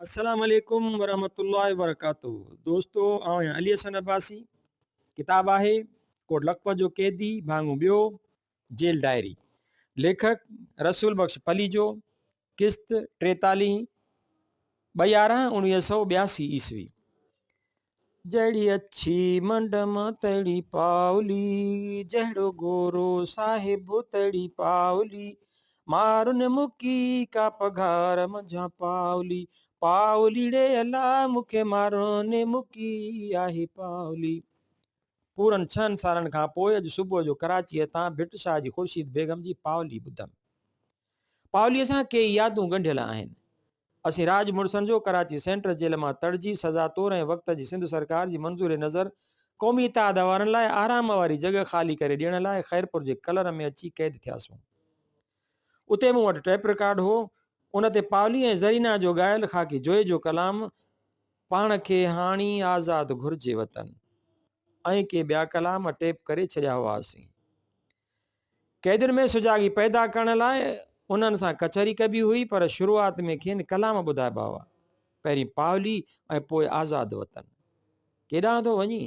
السلام عليڪم ورحمة الله وبرڪاته دوستو آئون آهيان علي حسن عباسي ڪتاب آهي ڪوٽ لکپت جو قيدي ڀاڱو ٻيو جيل ڊائري ليکڪ رسول بخش پليجو قسط 43 ٻه 11 1982 عيسوي جهڙي اڇي منڊم تهڙي پاولي، جهڙو گورو صاحب تهڙي پاولي، مارن مڪي ڪا پگهار منجهان پاولي، پاولي ڙي الا مون کي مارن مڪي آهي پاولي. پورن ڇهن سالن کان پوء اڄ صبح جو ڪراچيء تان ڀٽ شاهه جي خورشيد بيگم جي پاولي ٻڌم. پاوليء سان ڪيئي يادون ڳنڍيل آهن. اسين راڄ مڙسن جو ڪراچي سينٽر جيل مان تڙجي سزا طور ۽ وقت جي سنڌ سرڪار جي منظور نظر قومي اتحاد وارن لاء آرام واري جڳهه خالي ڪري ڏيڻ لاء خيرپور جي ڪلر ۾ اچي قيد ٿياسون. اتي مون وٽ ٽيپ رڪارڊ هو. ان تي پاولي ۽ زرينا جو ڳايل خاڪي جويي جو ڪلام پاڻ کي هاڻي آزاد گهرجي وطن ۽ ڪي ٻيا ڪلام ٽيپ ڪري ڇڏيا هئاسين. قيدين ۾ سجاڳي پيدا ڪرڻ لاء انهن سان ڪچهري ڪبي هئي پر شروعات ۾ کين ڪلام ٻڌائبا هئا. پهرين پاولي ۽ پوء آزاد وطن. ڪيڏانهن ٿو وڃين؟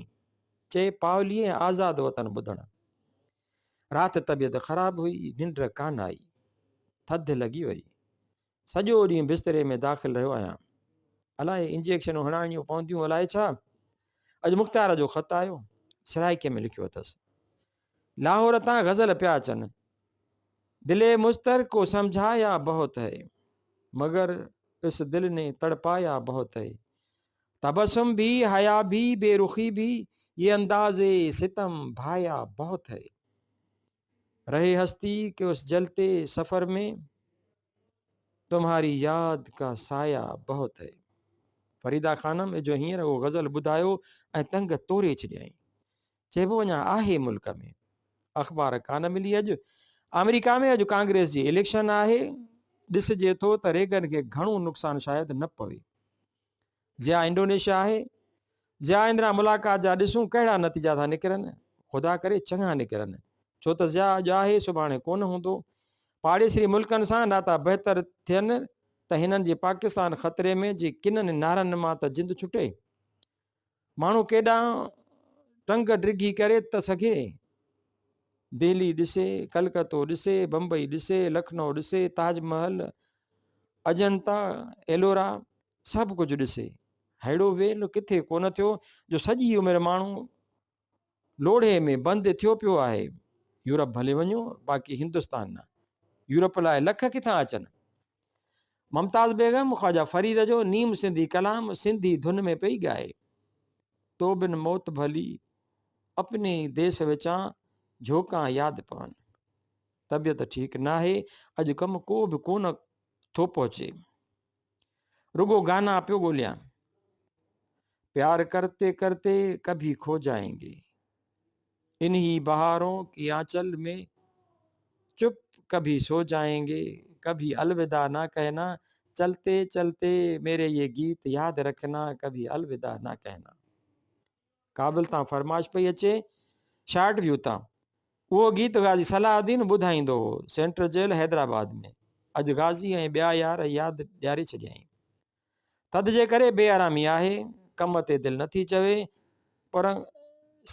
چئي پاولي ۽ آزاد وطن ٻڌڻ. رات طبيعت خراب هئي، ننڊ ڪانه آئي. ٿڌ لڳي وئي. سڄو ڏينهن بستري ۾ داخل رهيو آهيان. الائي انجيڪشنون هڻائڻيون پونديون الائي ڇا؟ اڄ مختيار جو خط آيو. سرائيڪيء ۾ لکيو اٿس. لاهور تان غزل پيا اچن. دل مضطر ڪو سمجهايا بهت هي، مگر اس دل ني تڙپايا بهت هي. تبسم ڀي حيا ڀي بي رخي ڀي، يي انداز ستم ڀايا بهت هي. رهي هستي ڪي اس جلتي سفر ۾، تمهاري ياد ڪا سايا بهت هي. فريده خانم اجهو هينئر اهو غزل ٻڌايو ۽ تنگ توري ڇڏيائين. چئبو اڃا آهي ملڪ ۾. اخبار ڪانه ملي اڄ. آمريڪا ۾ اڄ ڪانگريس جي اليڪشن آهي. ڏسجي ٿو ته ريگن کي گهڻو نقصان شايد نه پوي. ضياء انڊونيشيا آهي. ضياء اندران ملاقات جا ڏسون ڪهڙا نتيجا ٿا نڪرن. خدا ڪري چڱا نڪرن. ڇو ته ضياء اڄ آهي سڀاڻي ڪونه هوندو. پاڙيسري ملڪن سان ناتا بهتر ٿين ته هنن جي پاڪستان خطري ۾ جي ڪنن نعرن مان ته جند ڇٽي. ماڻهو ڪيڏانهن ٽنگ ڊگهي ڪري ته سگهي. دهلي ڏسي، ڪلڪتو ڏسي، بمبئي ڏسي، لکنؤ ڏسي، تاج محل، اجنتا، ايلورا سڀ ڪجهه ڏسي. ههڙو ويل ڪٿي ڪونه ٿيو جو سڄي عمر ماڻهو لوڙهي ۾ بند ٿيو پيو آهي. يورپ ڀلي وڃو باقي هندستان نه. يورپ لاء لک ڪٿان اچن. ممتاز بيگم خواجه فريد جو نيم سنڌي ڪلام سنڌي ڌن ۾ پئي ڳائي. تو بن موت ڀلي اپني ديس وچان جهوڪان ياد پون. طبيعت ٺيڪ ناهي اڄ ڪم ڪو به ڪونه ٿو پهچي. رڳو گانا پيو ڳوليان. پيار ڪرتي ڪرتي ڪڀي کو جائين گي. انهي بهارون ڪي آنچل ۾ چپ ڪڀي سو جائين گي. ڪڀي الوداع نا ڪهنا چلتي چلتي ميري يي گيت ياد رکنا ڪڀي الوداع نا ڪهنا. ڪابل تان فرمائش پئي اچي شارٽ ويو تان اهو گيت غازي صلاح الدين ٻڌائيندو هو سينٽرل جيل حيدرآباد ۾ اڄ غازي ۽ ٻيا يار ياد ڏياري ڇڏيائين ٿڌ جي ڪري بي آرامي آهي ڪم تي دل نٿي چوي پر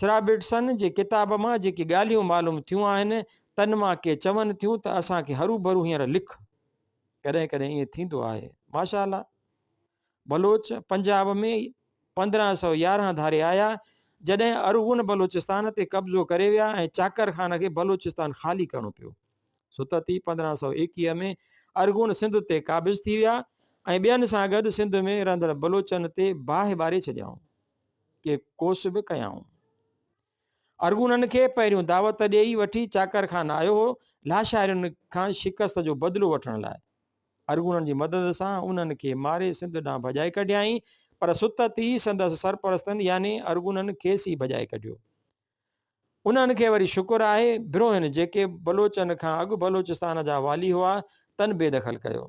سرابرٽسن جي ڪتاب مان جيڪي ڳالهيون معلوم ٿيون آهن تن مان ڪي چون ٿيون ته اسان کي هروڀرو هينئر لک ڪڏهن ڪڏهن ائين ٿيندو آهي ماشاء الله بلوچ پنجاب ۾ 1511 ڌاري آيا، جڏهن ارغون بلوچستان تي قبضو ڪري ويا ۽ چاڪر خان کي بلوچستان خالي ڪرڻو پيو. ستت ئي 1521 ۾ ارغون سنڌ تي قابض ٿي ويا ۽ ٻين سان گڏ سنڌ ۾ رهندڙ بلوچن تي باهه ٻاري ڇڏيائون. ڪي ڪوس به ڪيائون. ارغونن کي پهريون دعوت ڏيئي وٺي چاڪر خان آيو هو، لاشارين کان شڪست جو بدلو وٺڻ لاء. ارغونن جي مدد سان انهن کي ماري سنڌ ڏانهن ڀڄائي ڪڍيائين، پر ستت ئي سندس سرپرستن يعني ارغونن کيس ئي ڀڄائي ڪڍيو. انهن کي وري شڪر آهي، بروهين جيڪي بلوچن کان اڳ بلوچستان جا والي هئا، تن بي دخل ڪيو.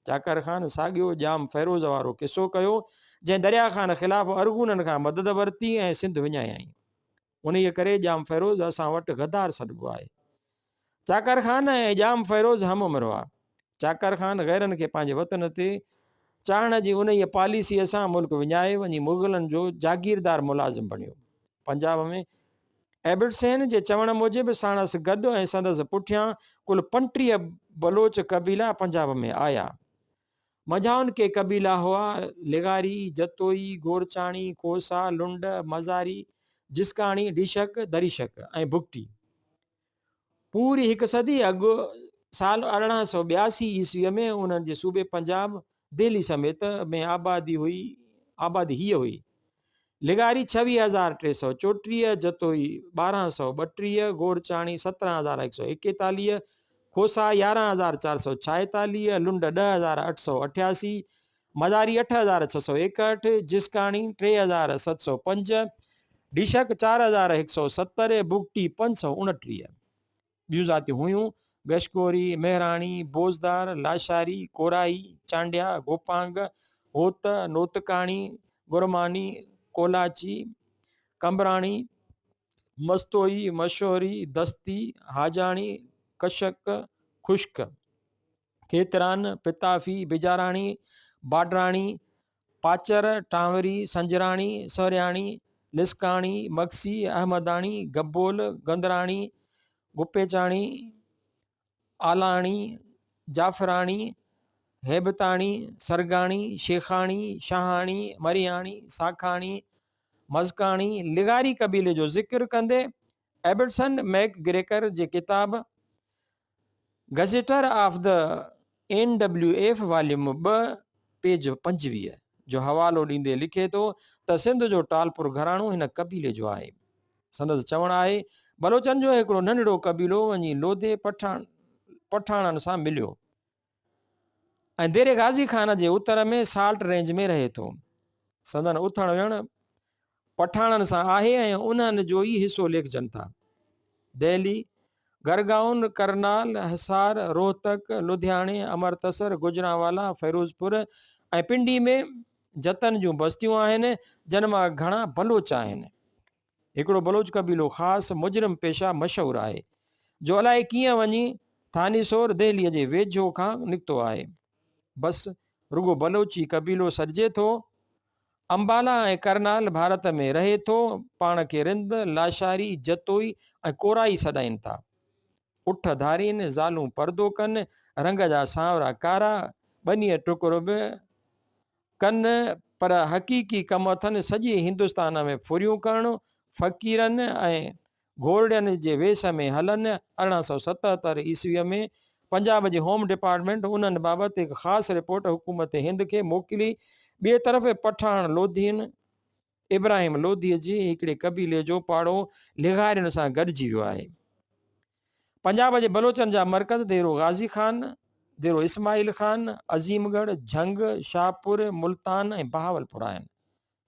چاڪر خان ساڳيو ڄام فيروز وارو قصو ڪيو، جنهن دريا خان خلاف ارغونن کان مدد ورتي ۽ سنڌ وڃايائين. انهيء ڪري ڄام فيروز اسان وٽ غدار سڏبو آهي. چاڪر خان ۽ ڄام فيروز هم عمر هئا. چاڪر خان غيرن کي پنهنجي وطن تي چاڙهڻ جي انهيء پاليسيء سان ملڪ وڃائي وڃي مغلن جو جاگيردار ملازم بڻيو. پنجاب ۾ ايبٽسين جي چوڻ موجب ساڻس گڏ ۽ سندس پٺيان ڪل 35 بلوچ قبيلا پنجاب ۾ آيا. منجهائن ڪي قبيلا هئا، لغاري، جتوئي، گورچاڻي، کوسا، لنڊ، مزاري، جسڪاڻي، ڊيشڪ، دريشڪ ۽ بگٽي. پوري هڪ صدي اڳ سال 1882 عيسويء ۾ انهن جي صوبي پنجاب، دهلي سميت، ۾ آبادي هئي آبادي هيء هئي، لغاري 26334، جتوئي 1232، گورچاڻي 17141، کوسا 11446، لنڊ 10888، مزاري 8661، جسڪاڻي 3705، ڊيشڪ 4170، بگٽي 529. ٻيون ذاتيون هيون، گشڪوري، مهراڻي، بوزدار، لاشاري، ڪورائي، چانڊيا، گوپانگ، هوت، نوتڪاڻي، گرماني، ڪولاچي، قمبراڻي، مستوئي، مشوري، دستي، حاجاڻي، ڪشڪ، خشڪ. کيتران، پتافي، بجاراڻي، باڊراڻي، پاچر، ٽانوري، سنجراڻي، سهرياڻي، لسڪاڻي، مگسي، احمداڻي، گبول، گندراڻي، گپيچاڻي، آلاڻي، جعفراڻي، هيبتاڻي، سرگاڻي، شيخاڻي، شاهاڻي، مرياڻي، ساکاڻي، مزڪاڻي، لغاري قبيلي جو ذڪر ڪندي ايبٽسن ميڪ گريڪر جي ڪتاب gazetteer of the N W F volume 2 page 25 جو حوالو ڏيندي لکي ٿو ته سنڌ جو ٽالپر گهراڻو هن قبيلي جو آهي. سندس چوڻ آهي بلوچن جو هڪڙو ننڍڙو قبيلو وڃي لوڌي پٺاڻن سان مليو ۽ ديري غازي خان جي اتر ۾ سالٽ رينج ۾ رهي ٿو. سندن اٿڻ ويهڻ پٺاڻن سان آهي ۽ انهن جو ئي حصو ليکجن ٿا. دهلي، گرگائون، ڪرنال، حصار، روهتڪ، لڌياڻي، امرتسر، گجرانوالا، فيروزپور ۽ پنڊي ۾ جتن جون بستيون آهن، جن مان گهڻا بلوچ آهن. هڪڙو بلوچ قبيلو خاص مجرم پيشه مشهور آهي، جو الائي ڪيئن وڃي ٿانيسور، دهليء جي ويجهو، کان نڪتو آهي. بس رڳو بلوچي قبيلو سڏجي ٿو. امبالا ۽ ڪرنال ڀارت ۾ رهي ٿو. پاڻ کي رند، لاشاري، جتوئي ۽ ڪورائي سڏائين ٿا. اٺ ڌارين، زالون پردو ڪن، رنگ جا سانورا ڪارا، ٻنيء ٽڪر به ڪن، پر حقيقي ڪم اٿن سڄي هندستان ۾ ڦريون ڪرڻ، فقيرن ۽ گهورڙين جي ويس ۾ هلن. 1877 عيسويء ۾ پنجاب جي هوم ڊپارٽمينٽ انهن بابت هڪ خاص رپورٽ حڪومت هند کي موڪلي. ٻئي طرف پٺاڻ لوڌين، ابراهيم لوڌيء جي هڪڙي قبيلي جو پاڙو لغارين سان گڏجي ويو آهي. پنجاب جي بلوچن جا مرڪز ديرو غازي خان، ديرو اسماعيل خان، عظيم ڳڙهه، جهنگ، شاهپور، ملتان ۽ بهاولپور آهن.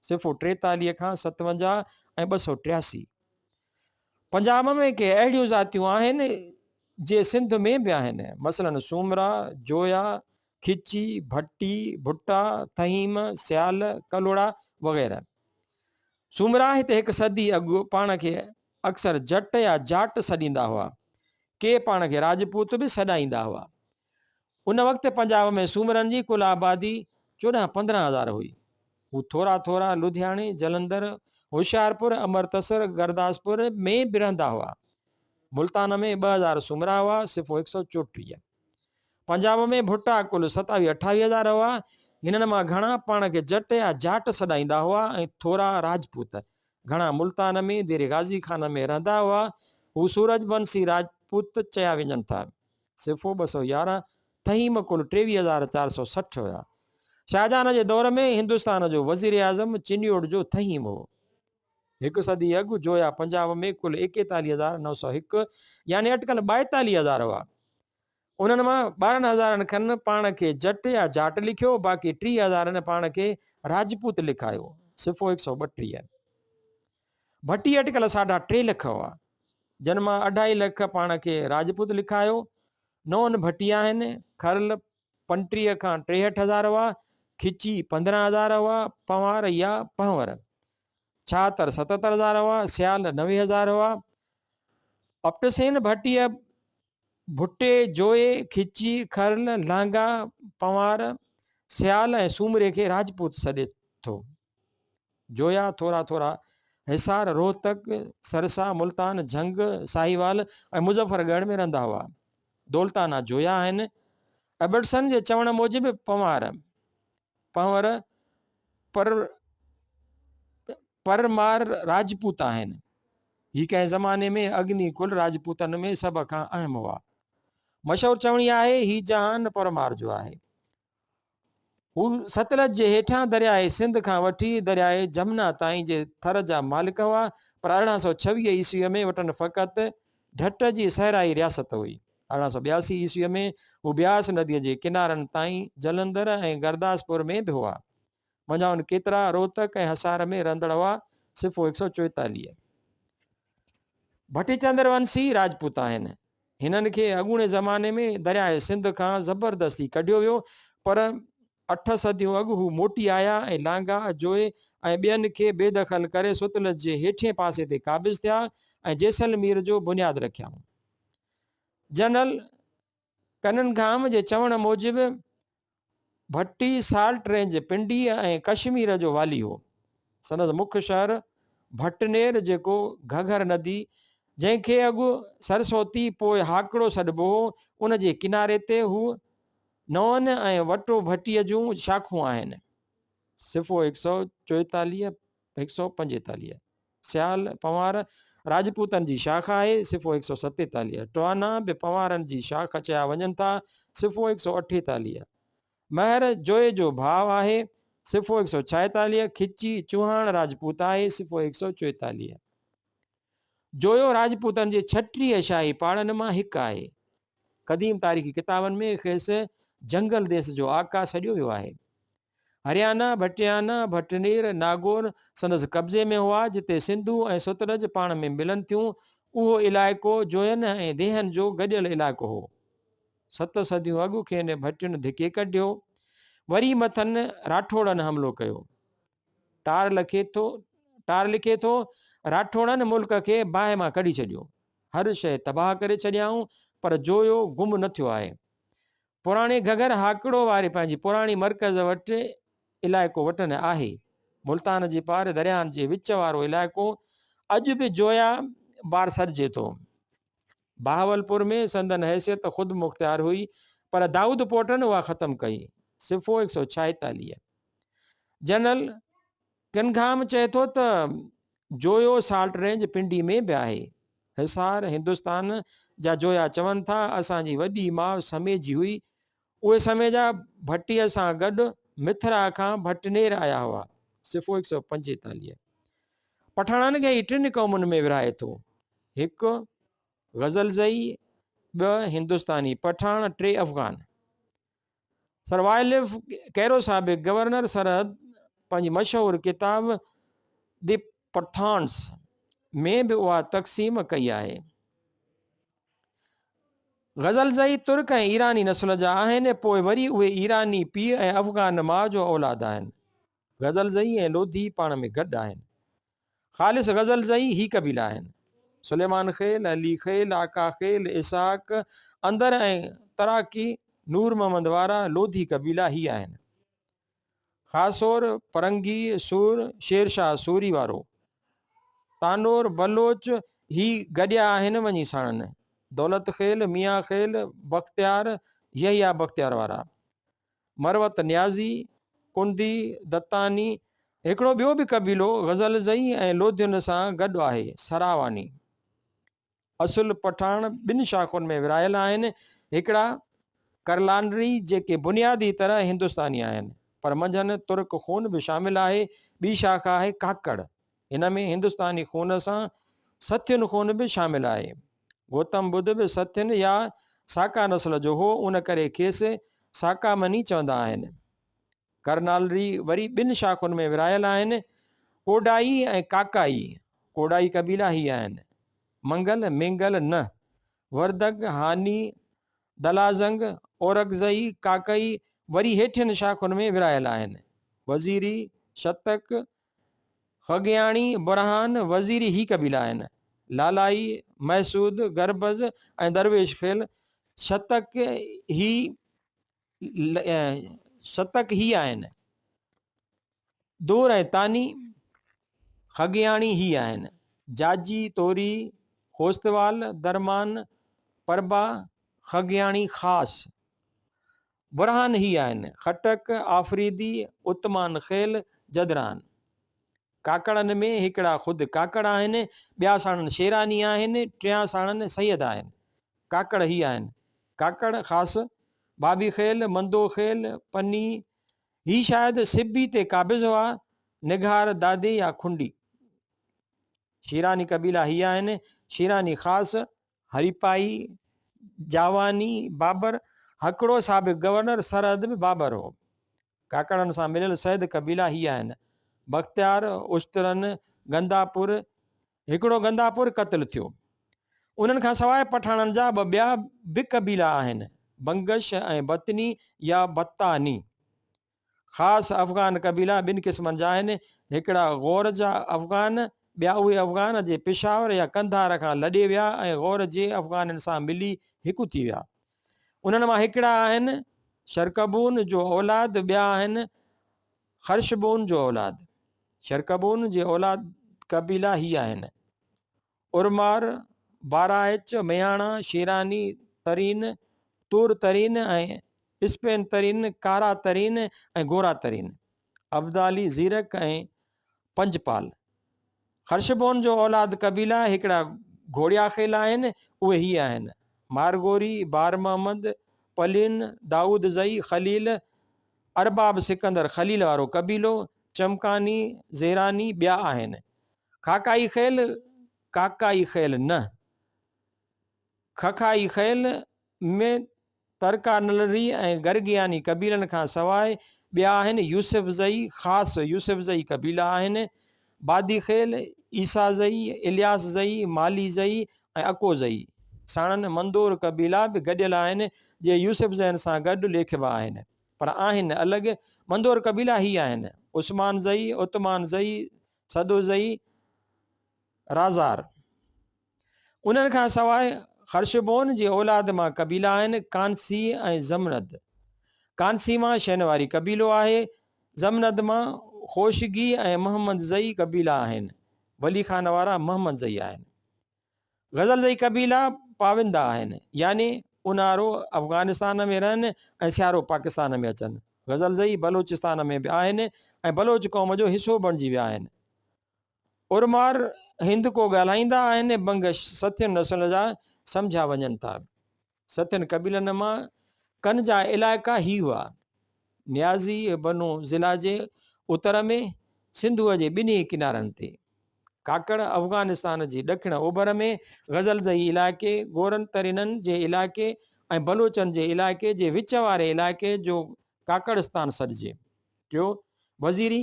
صفحو 43 کان 57 ۽ 283. پنجاب ۾ ڪي اهڙيون ذاتيون آهن جي سنڌ ۾ به آهن، مثلاً سومرا، جويا، کچي، ڀٽي، ڀٽا، ٿهيم، سيال، ڪلهوڙا وغيره. سومرا هتي هڪ صدي اڳ پاڻ کي اڪثر جٽ يا جاٽ سڏيندا هئا. ڪي پاڻ کي راجپوت به سڏائيندا هئا. ان وقت پنجاب ۾ سومرن جي ڪل آبادي 14 15 هزار هئي. هو ٿورا ٿورا لڌياڻي، جلندر، هوشيارپور، امرتسر، گرداسپور ۾ به رهندا هئا. ملتان ۾ 2000 سومرا هئا، صفحو 134. پنجاب ۾ ڀٽا ڪل 27 28 هزار هئا. هنن مان گهڻا پاڻ کي جٽ يا جاٽ سڏائيندا هئا ۽ ٿورا راجپوت. گهڻا ملتان ۾ ديري غازي خان ۾ رهندا هئا. هو سورج بنسي راجپوت چيا وڃن ٿا. صفحو 211، ٿهيم ڪل 23460 هيا. شاهجهان جي دور ۾ هندستان جو وزيراعظم چنيوٽ جو ٿهيم هو. هڪ صدي اڳ جويا پنجاب ۾ ڪل 41901 يعني اٽڪل 42000 هئا. انهن مان ٻارهن هزارن کن پاڻ کي جٽ يا جاٽ لکيو، باقي ٽيهه هزارن پاڻ کي راجپوت لکايو. صفحو 132. ڀٽي اٽڪل ساڍا ٽي لک هئا. جن مان اڍائي لک پاڻ کي راجپوت لکايو. نون ڀٽي آهن، کرل 35 کان 63 هزار هئا، کچي 15 هزار هئا، پنوار يا پنهور 76 77 هزار هئا، سيال 90 هزار هئا. اپٽسين ڀٽيء، ڀٽي، جوئي، کچي، کرل، لانگا، پنوار، سيال ۽ سومري کي راجپوت سڏي ٿو. جويا ٿورا ٿورا حصار، روهتڪ، سرسا، ملتان، جهنگ، ساهيوال ۽ مظفر ڳڙهه ۾ رهندا هئا. دولتانا جويا آهن. ائبٽسن جي چوڻ موجب پنوار، پنهور، پر پرمار راجپوت آهن. هي ڪنهن زماني ۾ اگني ڪل راجپوتن ۾ سڀ کان اهم هئا. مشهور چوڻي آهي، هي جهان پرمار جو آهي. هو ستلج جي هيٺيان درياء سنڌ کان وٺي درياء جمنا تائين جي ٿر جا مالڪ هئا، پر 1826 عيسويء ۾ وٽن فقط ڍٽ جي صحرائي رياست هئي. 1882 عيسويء ۾ هو بياس نديء جي ڪنارن تائين جلندر ۽ گرداسپور ۾ به هئا. منجهائن ڪيترا روهتڪ ۽ حصار ۾ رهندڙ هئا، صفحو 144. ڀٽي چندر ونسي راجپوت آهن. هنن کي اڳوڻي زماني ۾ درياء سنڌ کان زبردستي ڪڍيو ويو، پر اٺ صديون اڳ هو موٽي آيا ۽ لانگاهه، جوئي ۽ ٻين کي بي دخل ڪري ستلج جي هيٺئين پاسي تي قابض ٿيا ۽ جيسلمير جو بنياد رکيائون. جنرل ڪننگهام جي چوڻ موجب ڀٽي سالٽ رينج پنڊي ۽ ڪشمير جو والي هو. سندس مک شهر ڀٽنير جيڪو گهگهر ندي، جنهن کي اڳ سرسوتي پوء هاڪڙو سڏبو هو، ان جي ڪناري تي هو. نئون ۽ وٽو ڀٽيء جون شاخون آهن. صفحو 144، 145. سيال، پنوار، راجپوتن جي شاخ آهي، صفحو 147. ٽوانا به پنوارن جي شاخ چيا وڃن ٿا، صفحو 148. مهر، جوئي جو ڀاء آهي، صفحو 146. کچي، چوهاڻ راجپوت آهي، صفحو 144. جويو راجپوتن جي 36 شاهي پاڙن مان هڪ آهي. قديم تاريخي ڪتابن ۾ کيس جنگل ديس جو آقا سڏيو ويو آهي. هريانا، ڀٽيانا، ڀٽنير، ناگور سندس قبضي ۾ هئا، جتي سنڌو ۽ ستلج پاڻ ۾ ملن ٿيون، اهو علائقو جوين ۽ ديهن جو گڏيل علائقو هو. ست صديون اڳ کين ڀٽين ڌڪي ڪڍيو. وري مٿن راٺوڙن حملو ڪيو. ٽار لکي ٿو ٽار لکي ٿو، راٺوڙن ملڪ کي باهه مان ڪڍي ڇڏيو. هر شيء تباهه ڪري ڇڏيائون، پر جويو گم نه ٿيو آهي. پراڻي گهگهر هاڪڙو واري پنهنجي پراڻي مرڪز وٽ علائقو وٽن آهي. ملتان جي پار درياهن جي وچ وارو علائقو اڄ به جويا بار سڏجي ٿو. بهاولپور ۾ سندن حيثيت خودمختيار هئي، پر دائود پوٽن اها ختم ڪئي. صفحو 146. جنرل ڪنگهام چئي ٿو ته جويو سالٽ رينج پنڊي ۾ به آهي. حصار، هندستان، جا جويا چون ٿا، اسان جي وڏي ماء سميجي هئي. اهي سميجا ڀٽيء سان گڏ مٿرا کان ڀٽنير آيا هئا. صفحو 145. پٺاڻن کي هي ٽن قومن ۾ ورهائي ٿو. هڪ، غزلزئي، ٻه، هندستاني پٺاڻ، ٽي، افغان. سر وائلف ڪيرو سابق گورنر سرحد پنهنجي مشهور ڪتاب The Pathans ۾ به اها تقسيم ڪئي آهي. غزلزئي ترڪ ۽ ايراني نسل جا آهن، پوء وري اهي ايراني پيء ۽ افغان ماء جو اولاد آهن. غزلزئي ۽ لوڌي پاڻ ۾ گڏ آهن. خالص غزل زئي هي قبيلا آهن، سليمان خيل، علي خيل، آقا خيل، اسحاق اندر ۽ تراڪي، نور محمد وارا، لوڌي قبيلا هي آهن. خاصور، پرنگي، سور، شير شاهه سوري وارو، تانور، بلوچ، هي گڏيا آهن وڃي ساڻن، دولت خيل، ميان خيل، بختيار، يحيٰ بختيار وارا. مروت نيازي، ڪنڊي، دتاني، هڪڙو ٻيو به قبيلو غزلزئي ۽ لوڌين سان گڏ آهي، سراواني. اصل پٺاڻ ٻن شاخن ۾ ورهايل آهن، هڪڙا ڪرلانري جيڪي بنيادي طرح هندستاني آهن، پر منجهن ترڪ خون به شامل آهي، ٻي شاخ آهي ڪاڪڙ، هن ۾ هندستاني خون سان سٿين خون به شامل آهي. گوتم ٻڌ به سٿين يا ساڪا نسل جو هو، ان ڪري کيس ساڪا مني چوندا آهن. ڪرنالري وري ٻن شاخن ۾ ورهايل آهن، ڪوڊائي ۽ ڪاڪائي. ڪوڊائي قبيلا هي آهن، منگل، مينگل، نه، وردگ، هاني، دلازنگ، اورڪزئي، ڪاڪئي وري هيٺين شاخن ۾ ورهايل آهن، وزيري، شتڪ، خگياڻي، برهان، وزيري هي قبيلا آهن. لالائي، محسود، گربز ۽ درويش خيل، شتڪ هي شتڪ هي آهن، دور ۽ تاني، خگياڻي هي آهن، جاجي، توري، خوستوال، درمان، پربا، خگياڻي خاص. برهان هي آهن، خٽڪ، آفريدي، عتمان خيل، جدران. ڪاڪڙن ۾ هڪڙا خود ڪاڪڙ آهن، ٻيا ساڻن شيراني آهن، ٽيان ساڻن سيد آهن. ڪاڪڙ هي آهن، ڪاڪڙ، خاص، بابي خيل، مندو خيل، پني، هي شايد سبي تي قابض هئا، نگهار، دادي يا کنڊي. شيراني قبيلا هي آهن، شيراني خاص، هريپائي، جاواني، بابر، هڪڙو سابق گورنر سرحد به بابر هو. ڪاڪڙن سان مليل سيد قبيلا هي آهن، بختيار، اشترن، گنداپور، هڪڙو گنداپور قتل ٿيو. انهن کان سواء پٺاڻن جا ٻه ٻيا به قبيلا آهن، بنگش ۽ بتني يا بتاني. خاص افغان قبيلا ٻن قسمن جا آهن، هڪڙا غور جا افغان، ٻيا اهي افغان جي پشاور يا قنڌار کان لڏي ويا ۽ غور جي افغانين سان ملي هڪ ٿي ويا. انهن مان هڪڙا آهن شرقبون جو اولاد، ٻيا آهن خرشبون جو اولاد. شرقبون جي اولاد قبيلا هي آهن، ارمار، بارائچ، مياڻا، شيراني، ترين، تور ترين ۽ اسپين ترين، ڪارا ترين ۽ گورا ترين، ابدالي، زيرڪ ۽ پنجپال. خرشبون جو اولاد قبيلا هڪڙا گهوڙيا خيل آهن، اهي هي آهن، مارگوري، بار محمد، پلين، دائود زئي، خليل، ارباب سڪندر خليل وارو قبيلو، چمڪاني، زيراني، ٻيا آهن. خاڪائي خيل، ڪاڪائي خيل نه، ککائي خيل ۾ ترڪانلري ۽ گرگياني قبيلن کان سواء ٻيا آهن، يوسف زئي، خاص يوسف زئي قبيلا آهن، بادي خيل، عيسيٰ زئي، الياس زئي، مالي زئي ۽ اڪو زئي. ساڻن مندور قبيلا به گڏيل آهن، جي يوسف زئين سان گڏ ليکبا آهن، پر آهن الڳ. مندور قبيلا هي آهن، عثمان زئي، عتمان زئي، سدو زئي، رازار. انهن کان سواء خرشبون جي اولاد مان قبيلا آهن، ڪانسي ۽ زمند. ڪانسي مان شينواري قبيلو آهي. زمند مان خوشگي ۽ محمد زئي قبيلا آهن. ولي خان وارا محمد زئي آهن. غزل زئي قبيلا پاوندا آهن، يعني اونهارو افغانستان ۾ رهن ۽ سيارو پاڪستان ۾ اچن. غزل زئي بلوچستان ۾ به آهن ۽ بلوچ قوم جو حصو بڻجي ويا آهن. ارمار هندڪو ڳالهائيندا آهن، بنگش سٿين نسل جا سمجهيا وڃن ٿا. سٿين قبيلن مان ڪن جا علائقا هي هئا، نيازي بنو ضلع جي اتر ۾، سنڌوء جي ٻنهي ڪنارن تي، ڪاڪڙ افغانستان جي ڏکڻ اوڀر ۾، غزلزئي علائقي، گورن ترينن جي علائقي ۽ بلوچن جي علائقي جي وچ واري علائقي جو ڪاڪڙستان سڏجي. ٽيو، وزيري،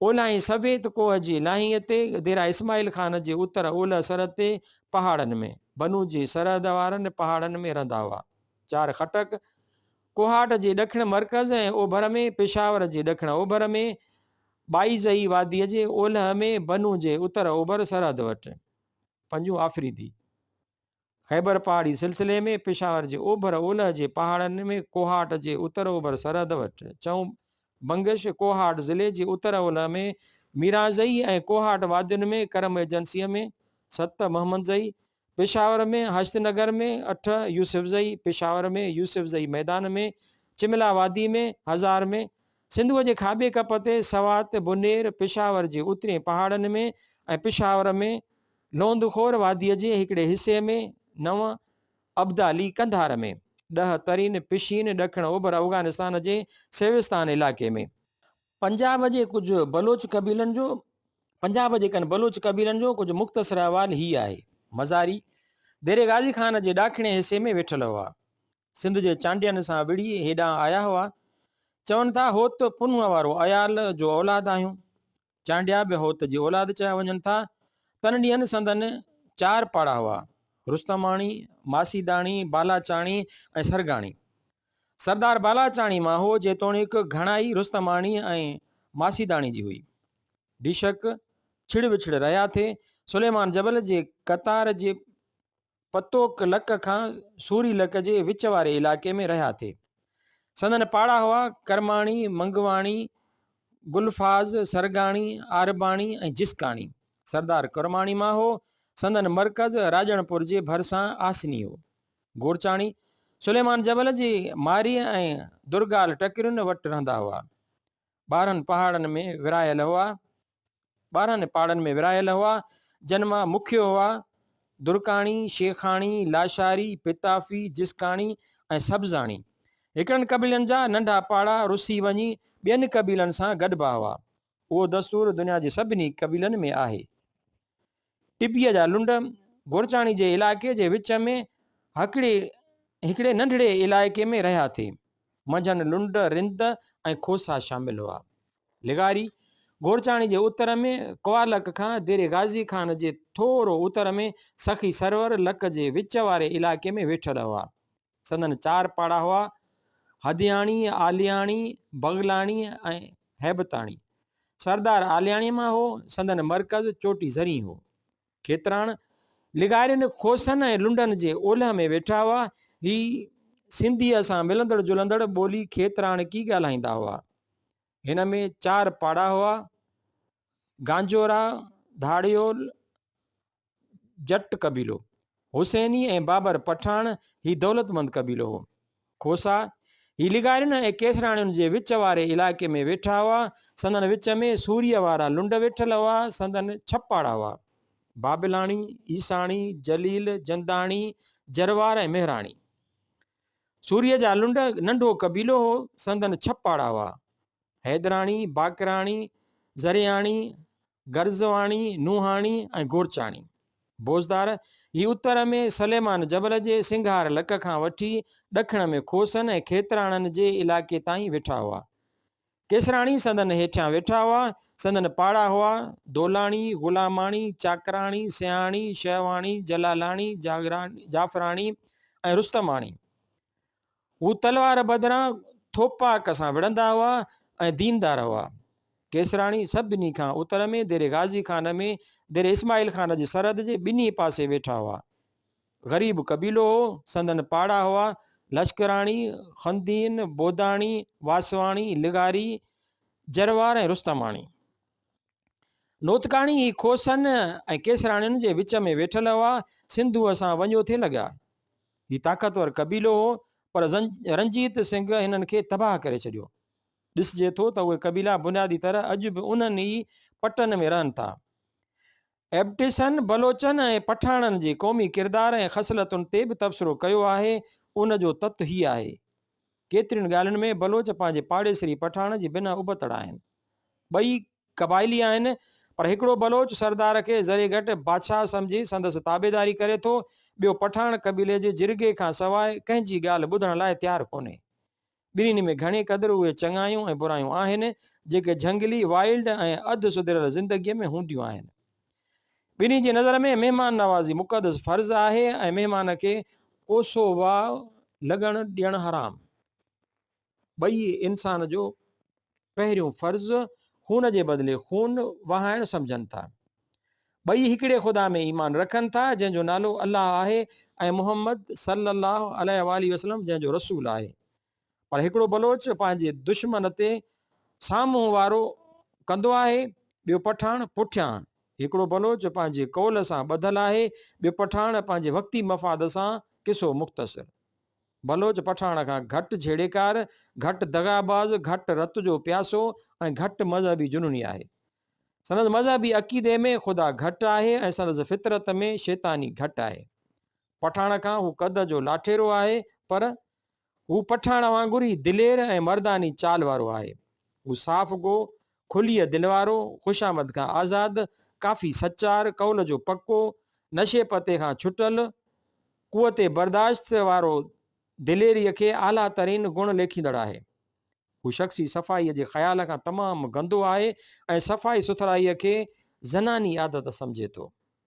اولاهين سفيد ڪوهه جي لاهينء تي، ديرا اسماعيل خان جي اتر اولهه سرحد تي پهاڙن ۾، بنو جي سرحد وارن پهاڙن ۾ رهندا هئا. چار خٽڪ، ڪوهاٽ جي ڏکڻ مرڪز ۽ اوڀر ۾، پشاور جي ڏکڻ اوڀر ۾، ٻائيزئي واديء جي اولهه ۾، بنو جي اتر اوڀر سرحد وٽ. پنجون آفريدي. خيبر پهاڙي سلسلي ۾ پشاور جي اوڀر اولهه جي پهاڙن ۾ ڪوهاٽ جي اتر اوڀر سرحد وٽ، چئون بنگش، ڪوهاٽ ضلعي جي اتر اولهه ۾ ميرانزئي ۽ ڪوهاٽ وادين ۾ ڪرم ايجنسيء ۾، ست محمدزئي، پشاور ۾ هشت نگر ۾، اٺ يوسفزئي، پشاور ۾ يوسفزئي ميدان ۾، چملا وادي ۾، هزار ۾، سنڌوء جي کاٻي ڪپ تي، سوات، بونير، پشاور جي اترين پهاڙن ۾ ۽ پشاور ۾، لوندخور واديء جي هڪڙي حصي ۾، نو ابدالي قنڌار ۾، ڏهه ترين پشين ڏکڻ اوڀر افغانستان جي سيوستان علائقي ۾. پنجاب جي ڪجهه بلوچ قبيلن جو پنجاب جي ڪن بلوچ قبيلن جو ڪجهه مختصر احوال هي آهي. مزاري، ديري غازي خان جي ڏاکڻي حصي ۾ ويٺل هئا. سنڌ جي چانڊين سان وڙهي هيڏانهن آيا هئا. چون ٿا هوت پنهونء وارو عيال جو اولاد آهيون. چانڊيا به هوت جي اولاد چيا وڃن ٿا. تن ڏينهن سندن چار پاڙا هئا، رستماڻي، ماسيداڻي، بالاچاڻي ۽ سرگاڻي. سردار بالاچاڻي مان هو، جيتوڻيڪ گهڻائي رستماڻي ۽ ماسيداڻي جي هئي. بيشڪ ڇڙ وڇڙ رهيا ٿي. سليمان جبل جي قطار جي پتوڪ لڪ کان سوري لڪ جي وچ واري علائقي ۾ رهيا ٿي. سندن پاڙا هئا، ڪرماڻي، منگواڻي، گلفاز، سرگاڻي، عارباڻي ۽ جسڪاڻي. سردار ڪرماڻي مان هو. سندن مرڪز راڄڻپور جي ڀرسان آسني هو. گورچاڻي، سليمان جبل جي ماريء ۽ درگال ٽڪرين وٽ رهندا هئا. 12 پهاڙن ۾ ورهايل هئا. 12 پاڙن ۾ ورهايل هئا، جن مان مکيو هئا، درڪاڻي، شيخاڻي، لاشاري، پتافي، جسڪاڻي ۽ سبزاڻي. هڪڙن قبيلن جا ننڍا پاڙا رسي وڃي ٻين قبيلن سان گڏبا هئا. اهو دستور دنيا جي سڀني قبيلن ۾ آهي. ٽٻيء جا لنڊ گورچاڻي جي علائقي جي وچ ۾ هڪڙي هڪڙي ننڍڙي علائقي ۾ رهيا ٿي. منجهن لنڊ، رند ۽ کوسا شامل هئا. لغاري، گورچاڻي جي اتر ۾ ڪوالڪ کان ديري غازي خان جي ٿورو اتر ۾ سخي سرور لڪ جي وچ واري علائقي ۾ ويٺل هئا. سندن چار پاڙا هئا، هدياڻي، عالياڻي، بغلاڻي ۽ هيبتاڻي. سردار عالياڻي مان هو، سندن مرڪز چوٽي زرين هو. کيتراڻ، لغارين، کوسن ۽ لنڊن جي اولهه ۾ ويٺا هئا. هي سنڌيء سان ملندڙ جلندڙ ٻولي کيتراڻڪي ڳالهائيندا هئا. هن ۾ چار پاڙا هئا، گانجورا، ڌاڙيول، جٽ قبيلو، حسيني ۽ بابر پٺاڻ، هي دولتمند قبيلو هو. کوسا، هي لغارين ۽ ڪيسراڻين جي وچ واري علائقي ۾ ويٺا هئا. سندن وچ ۾ سوريء وارا لنڊ ويٺل هئا. سندن ڇهه پاڙا هئا، بابلاڻي، عيساڻي، جليل، جنداڻي، جروار ۽ مهراڻي. سوريء جا لنڊ ننڍو قبيلو هو. سندن ڇهه پاڙا هئا، حيدراڻي، باقراڻي، زرياڻي، گرزواڻي، نوحاڻي ۽ گورچاڻي. بوزدار، هي اتر ۾ سليمان جبل جي سنگهار لڪ کان وٺي ڏکڻ ۾ کوسن ۽ کيتراڻن جي علائقي تائين ويٺا هئا. ڪيسراڻي سندن هيٺيان ويٺا هئا. سندن پاڙا هئا، دولاڻي، غلاماڻي، چاڪراڻي، سياڻي، شهواڻي، جلالاڻي، جعفراڻي ۽ رستماڻي. هو تلوار بدران ٿوپاڪ سان وڙهندا هئا ۽ ديندار هئا. ڪيسراڻي سڀني کان اتر ۾ ديري غازي خان ۾ ديري اسماعيل خان جي سرحد جي ٻنهي پاسي ويٺا هئا. غريب قبيلو هو، سندن پاڙا هئا، لشڪراڻي، خندين، بوداڻي، واسواڻي، لغاري، جروار ۽ رستماڻي. نوتڪاڻي هي کوسن ۽ ڪيسراڻين جي وچ ۾ ويٺل هئا، سنڌوء سان وڃيو ٿي لڳا. هي طاقتور قبيلو هو، پر رنجيت سنگهه هنن کي تباهه ڪري ڇڏيو. ڏسجي ٿو ته اهي قبيلا بنيادي طرح اڄ به انهن ئي پٽن ۾ رهن ٿا. ايبٽسن بلوچن ۽ پٺاڻن جي قومي ڪردار ۽ خصلتن تي به تبصرو ڪيو آهي، ان جو تت هي آهي. ڪيترين ڳالهين ۾ بلوچ پنهنجي پاڙيسري پٺاڻ جي بنهه ابتڙ آهن. ٻئي قبائلي آهن، پر هڪڙو بلوچ سردار کي ذري گهٽ بادشاهه سمجهي سندس تابعداري ڪري ٿو، ٻيو پٺاڻ قبيلي جي جرڳي کان سواء ڪنهن جي ڳالهه ٻڌڻ لاء تيار ڪونهي. ٻنهين ۾ گهڻي قدر اهي چڱايون ۽ برايون آهن، جيڪي جهنگلي، Wild، ۽ اڌ سڌريل زندگيء ۾ هونديون آهن. ٻنهي جي نظر ۾ مهمان نوازي مقدس فرض آهي ۽ مهمان کي ڪوسو واء لڳڻ ڏيڻ حرام. ٻئي انسان جو پهريون فرض خون جي بدلي خون وهائڻ سمجهن ٿا. ٻئي هڪڙي خدا ۾ ايمان رکن ٿا جنهن جو نالو الله آهي ۽ محمد صلي الله عليه واٰله وسلم جنهن جو رسول آهي. پر هڪڙو بلوچ پنهنجي دشمن تي سامهون وارو ڪندو آهي ٻيو پٺاڻ پٺيان. هڪڙو بلوچ پنهنجي قول سان ٻڌل آهي ٻيو پٺاڻ پنهنجي وقتي مفاد سان. قصو مختصر. بلوچ پٺاڻ کان گهٽ جهيڙيڪار، گهٽ دغاباز، گهٽ رت جو پياسو ۽ گهٽ مذهبي جنوني آهي. سندس مذهبي عقيدي ۾ خدا گهٽ آهي ۽ سندس فطرت ۾ شيطاني گهٽ آهي. پٺاڻ کان هو قد جو لاٺيرو آهي پر هو پٺاڻ وانگر ئي دلير ۽ مرداني چال وارو آهي. هو صاف گو، کليء دل وارو، خوشامد کان آزاد، ڪافي سچار، قول جو پڪو، نشي پتي کان ڇٽل، قوت برداشت وارو دليريء کي اعليٰ ترين گڻ ليکيندڙ آهي. هو شخصي صفائيء جي خيال کان تمام گندو آهي ۽ صفائي سٿرائيء کي زناني عادت سمجهي ٿو.